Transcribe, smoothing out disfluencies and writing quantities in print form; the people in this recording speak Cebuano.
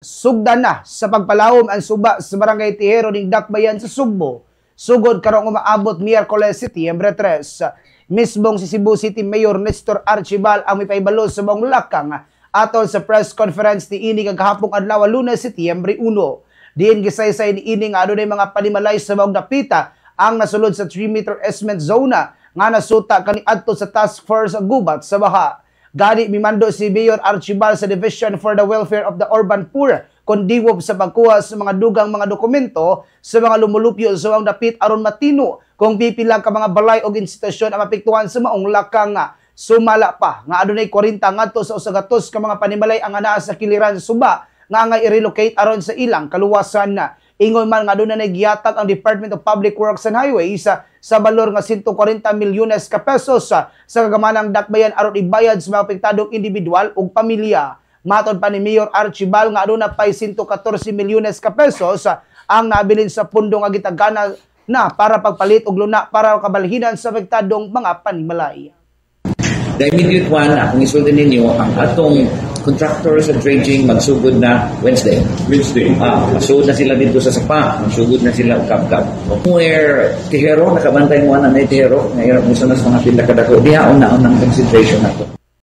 Sugdan na sa pagpalawom ang suba sa Barangay Tihero ning Dakbayan sa Sugbo. Sugod karong umaabot Miyerkules, Setyembre 3. Mismong si Cebu City Mayor Nestor Archival ang mipahibalo sa maong lakang atol sa press conference ni ini kagahapong adlaw, Lunes, Setyembre 1. Diin gisaysay ni ini nga adunay mga panimalay sa maong dapita ang nasulod sa 3-meter easement zone nga nasuta kaniadto sa task force gubat sa baha. Gani mimando si Mayor Archival sa Division for the Welfare of the Urban Poor kon DWOP sa pagkuha sa mga dugang mga dokumento sa mga lumulupyo sa maong dapit aron matino kung pipila ka mga balay o institusyon ang mapektuhan sa maong lakang. Sumala pa nga adunay 40 ngadto sa 100 ka mga panimalay ang anaa sa kiliran sa suba nga angay i-relocate aron sa ilang kaluwasan na. Ingon man nga aduna nay gihatag ang Department of Public Works and Highways sa balor nga 140 milyones ka pesos sa kagamanang Dakbayan aron ibayad sa mga apektadong individual ug pamilya. Matod pa ni Mayor Archival nga aduna pay 114 milyones ka pesos ang nabilin sa pundo nga gitagana na para pagpalit og luna para kabalhinan sa apektadong mga panimalay. The immediate one, akong isulti ninyo, ang atong contractor sa dredging magsugod na Wednesday. Wednesday. Ah, magsugod na sila dito sa Sapa, magsugod na sila og Kabkab. Where Tihero, nakabantay mo na Tihero, ngayon gusto na sa mga pila kadako, diha una-unang concentration nato.